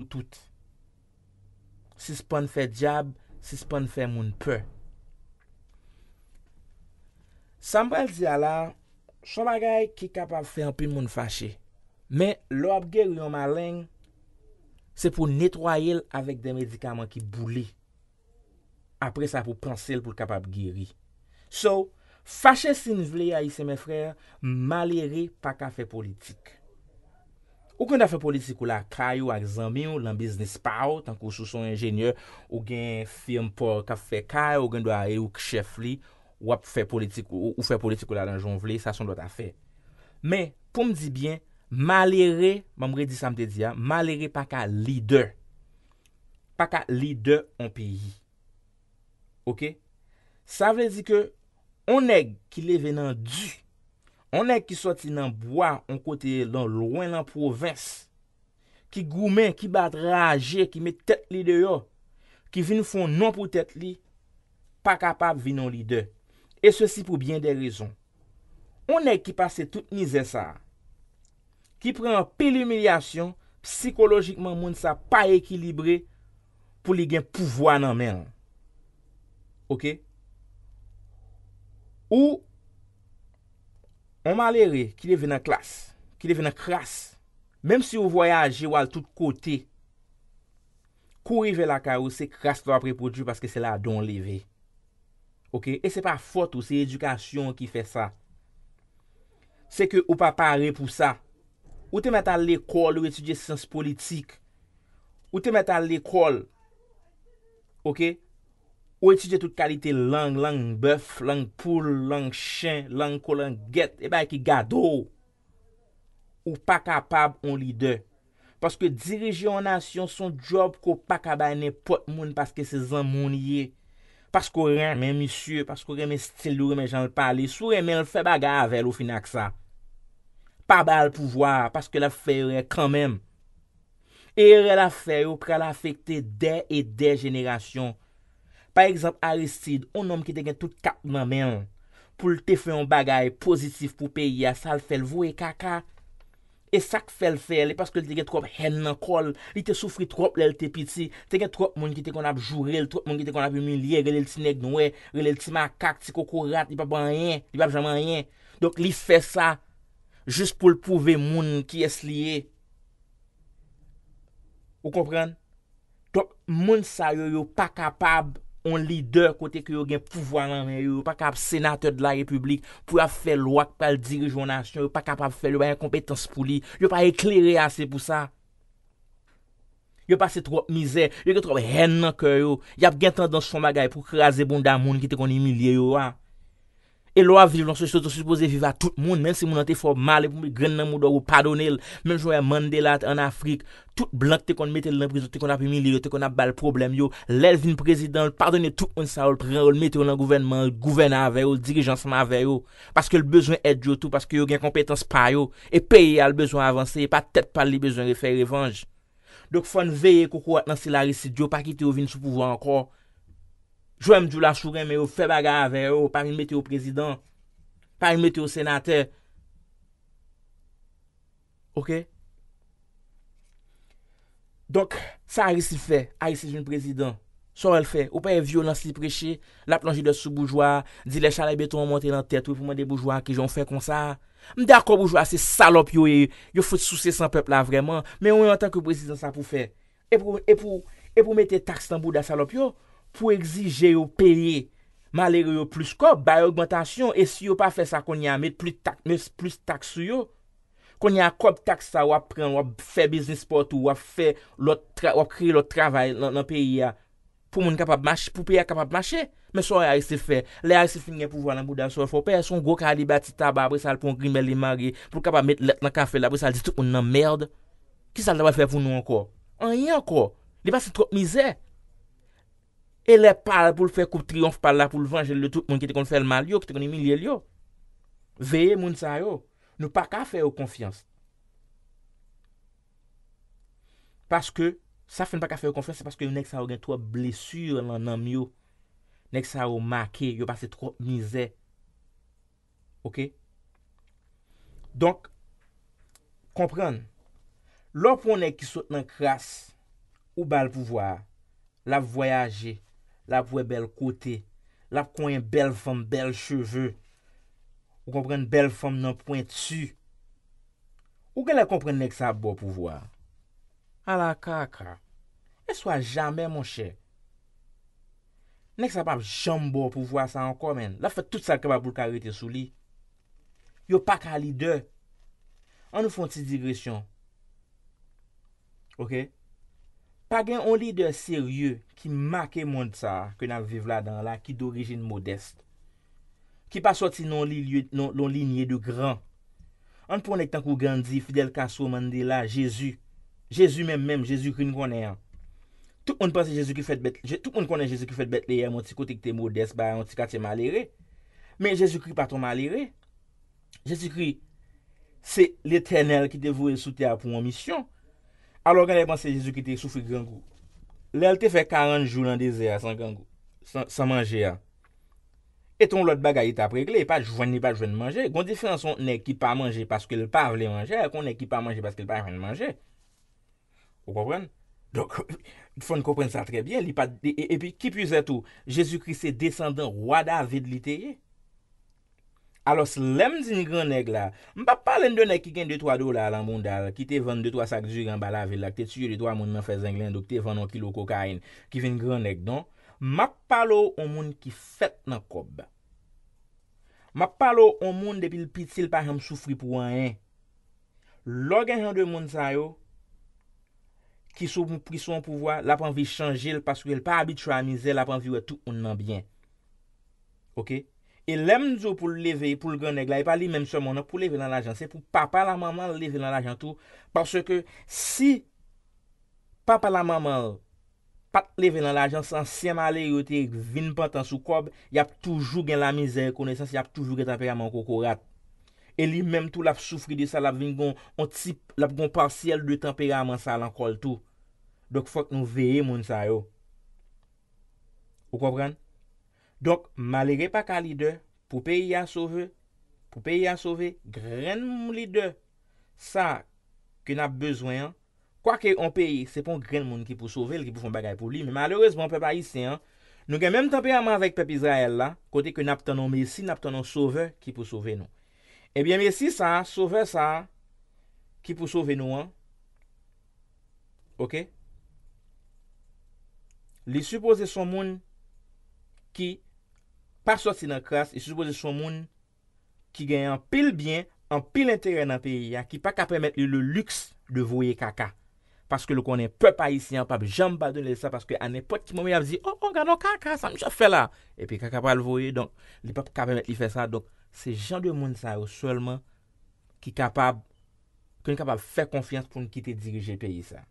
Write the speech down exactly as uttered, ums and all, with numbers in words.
tout. Sispann fè dyab, sispann fè moun pè. Sa m pral di a la, se yon bagay ki kapab fè anpil moun fache. Men, lè w ap geri yon maleng, se pou w netwaye l avèk de medikaman ki boule. Apre sa, pou w panse l pou l kapab geri. So, fache si n vle, Ayisyen, mes frères, malere pa ka fè politik. Ou konn ap fè politik ou lakay ou ak zanmi w, nan biznis pa w, tankou si w se yon enjenyè, ou gen fim pa w k ap fè kay, ou gen dwa e ou k chèf li, w ap fè politik, ou, ou fè politik ou ladan jan w vle, sa se yon lòt afè. Men, pou m di byen, malere, ban m redi sa m te di a, malere pa ka lidè. Pa ka lidè yon peyi. Oke? Sa vle di ke yon nèg ki leve nan di, yon nèg ki sòti nan bwa, yon kote nan lwen nan pwovens, ki goumen, ki bat raje, ki met tèt li deyò, ki vin fè yon non pou tèt li, pa kapab vin yon lidè. E sesi pou byen de rezon. Yon nèg ki pase tout mizè sa a, ki pran anpil imilyasyon, sikolojikman moun sa pa ekilibre pou li gen pouvwa nan men l. Oke? Ou, yon malere ki leve nan klas, ki leve nan kras, menm si ou vwayaje, ou al tout kote, kou rive lakay ou, se kras la w ap repwodui paske se ladan w leve. Oke? E se pa fòt ou, se edikasyon an ki fè sa. Se ke ou pa pare pou sa. Ou te mèt al lekòl, ou etidye syans politik. Ou te mèt al lekòl. Oke? Ou etidye tout kalite lang, lang bèf, lang poul, lang chen, lang kolangèt, e bagay ki gade w. Ou pa kapab yon lidè. Paske dirije yon nasyon se yon djòb ke w pa ka bay nenpòt moun paske se zanmi w li ye. Paske w renmen misye, paske w renmen stil li, w renmen jan l pale. Si w renmen l, fè bagay avè l, ou fini ak sa. Pa ba l pouvwa a, paske l ap fè erè kanmenm. E erè l ap fè yo pral afekte dè e dè jenerasyon. Pa egzanp, Aristide, yon nonm ki te gen tout kat nan men l, pou l te fè yon bagay pozitif pou peyi a, sa l fè l voye kaka. E sa k fè l fè l, e paske l te gen twòp hèn nan kò l, li te soufri twòp lè l te piti, te gen twòp moun ki te konn ap joure l, twòp moun ki te konn ap imilye, rele l ti nèg nwè, rele l ti makak, ti kokorat, li p ap anyen, li p ap janm anyen. Donk, li fè sa jis pou l pwouve moun kiyès li ye. Ou konprann? Donk, moun sa yo, yo pa kapab yon lidè kote ke yo gen pouvwa nan men yo, yo pa kapab senatè de la repiblik pou y ap fè lwa k pral dirije yon nasyon, yo pa kapab fè l, yo pa gen konpetans pou li, yo pa eklere ase pou sa. Yo pase twòp mizè, yo gen twòp hèn nan kè yo, y ap gen tandans fè yon bagay pou kraze bounda moun ki te konn imilye yo a. E lè w ap viv nan sosyete, ou sipoze viv ak tout moun, menm si moun nan te fè w mal, epi w met grenn nan mouda w, ou padone l. Menm jan w wè Mandela ann Afrik, tout blan ki te konn mete l nan prizon, te konn ap imilye yo, te konn ap ba l pwoblèm yo. Lè l vin prezidan, l padone tout moun sa yo, l pran yo, l mete yo nan gouvènman, l gouvène avè yo, l dirije ansanm avè yo. Paske l bezwen èd yo tou, paske yo gen konpetans pa yo. E peyi a l bezwen avanse, e pa tèt pa l li bezwen fè revanj. Donk, fò n veye kokorat nan sila Aristide yo, pa kite yo vin sou pouvwa ankò. Jan m di w la, si w renmen yo, fè bagay avè yo, pa vin mete yo prezidan, pa vin mete yo senatè. Oke? Donk, sa Aristide fè, Aristide vin prezidan. Sa w wè l fè? Ou pa wè vyolans li preche, l ap lonje dwèt sou boujwa a, di lè chalè beton an monte nan tèt ou, pou mande boujwa a kijan w fè konsa. M dakò boujwa a se salòp yo ye, yo fout souse san pèp la vrèman, men ou menm antanke prezidan sa pou fè? E pou, e pou, e pou mete taks nan bouda salòp yo, pou egzije yo peye malere yo plis kòb, ba yo ogmantasyon, e si yo pa fè sa kounye a, met plis tak-, met plis taks sou yo. Kounye a, kòb taks sa, w ap pran, w ap fè biznis pa w tou, w ap fè lòt tra-, w ap kreye lòt travay nan, nan peyi a. Pou moun kapab mache, pou peyi a kapab mache. Men sa w wè Aristide fè. Lè Aristide fin gen pouvwa nan bouda l, sa w wè fè w pè, se yon gwo kaliba ti taba, apre sa l pran yon grimèl li mare, pou l kapab met lèt nan kafe l, apre sa l di tout moun nan mèd. Kisa l ta pral fè pou nou ankò? Anyen ankò. Li pase twòp mizè. E lè pa l pou l fè koup triyonf pa l la pou l vanje l de tout moun ki te konn fè l mal yo, ki te konn imilye l yo. Veye moun sa yo. Nou pa ka fè yo konfyans. Paske, sa fè n pa ka fè yo konfyans, se paske nèg sa yo gen twòp blesi nan nanm yo. Nèg sa yo make, yo pase twòp mizè. Oke? Donk, konprann. Lè w pran yon nèg ki sot nan kras, Ou ba l pouvwa a. L ap vwayaje. L ap wè bèl kote. L ap konyen bèl fanm, bèl cheve. Ou konprann? Bèl fanm nan pwenti. Ou genlè konprann nèg sa ap ba w pouvwa a. Ala kaka. E swa jamè, monchè. Nèg sa p ap janm ba w pouvwa sa ankò, menn. L ap fè tout sa l kapab pou l ka rete sou li. Yo pa ka lidè. Ann nou fè yon ti digresyon. Oke? Pa gen yon lidè serye ki make mond sa a ke n ap viv ladan an la, ki dorijin modès, ki pa sòti nan yon lilye, nan, nan yon linye de gran. Ann pran nèg tankou Gandhi, Fidel Castro, Mandela, Jezi. Jezi menm menm, Jezikri n konnen an. Tout moun panse Jezikri fèt Bèt-, Je-, tout moun konnen Jezikri fèt Betleyèm, yon ti kote ki te modès, ba yon ti katye malere. Men Jezikri pa t yon malere. Jezikri, se Letènèl ki te voye l sou tè a pou yon misyon. Alò, gen lè panse Jezikri te soufri grangou. Lè l te fè karant jou nan dezè a san grangou, san, san manje a, e te yon lòt bagay li t ap regle, li pa t jwenn, li pa t jwenn manje. Gon diferans yon nèg ki pa manje paske l pa vle manje, ak yon nèg ki pa manje paske l pa jwenn manje. Ou konprann? Donk, fò n konprann sa trè byen. Li pa, e, e, epi, ki pi zè tou, Jezikri se desandan wa David li te ye. Alòs, lè m di n gran nèg la, m p ap pale n de nèg ki gen de twa dola lan bounda l, ki te vann de twa sak diri anba lavil la, ki te tiye de twa moun nan fè zenglendo, ki te vann yon kilo kokayin, ki vin gran nèg, non. M ap pale w yon moun ki fèt nan kòb. M ap pale w yon moun depi l piti, l pa janm soufri pou anyen. Lè w gen jan de moun sa yo, ki sou, ki sou yon pouvwa, l ap anvi chanje l paske l pa abitye a mizè, l ap anvi wè tout moun nan byen. Oke? E lè m di w pou l leve, pou l gran nèg la, e pa li menm sèlman, non, pou leve nan lajan, se pou papa l a manman l leve nan lajan tou. Paske si papa l a manman l pa t leve nan lajan, se ansyen malere yo te vin pantan sou kòb, y ap toujou gen lamizè e konesans, y ap toujou gen tanperaman kokorat. E li menm tou, l ap soufri de sa, l ap vin gon, on ti, l ap gon pasyèl de tanperaman sa lan kò l tou. Donk, fòk nou veye moun sa yo. Ou konprann? Donk, malere pa ka lidè. Pou peyi a sove, pou peyi a sove, grenn lidè sa ke n ap bezwen an. Kwake yon peyi, se pa yon grenn moun ki pou sove l, ki pou fè yon bagay pou li, men malerezman, pèp ayisyen an, nou gen menm tanperaman avèk pèp Izrayèl la, kote ke n ap tann yon Mesi, n ap tann yon Sovè ki pou sove nou. Ebyen, Mesi sa a, Sovè sa a, ki pou sove nou an, oke? Li sipoze se yon moun ki pa sòti nan kras, li sipoze se yon moun ki gen anpil byen, anpil enterè nan peyi a, ki pa ka pèmèt li le luxe de voye kaka. Paske l konnen pèp ayisyen an p ap janm padone l sa, paske a nenpòt ki moman, y ap di, "O, o, gad on kaka, sa misye ap fè la?" Epi kaka pral voye, donk, li p ap ka pèmèt li fè sa. Donk, se jan de moun sa yo sèlman ki kapab, ke n kapab fè konfyans pou n kite dirije peyi sa.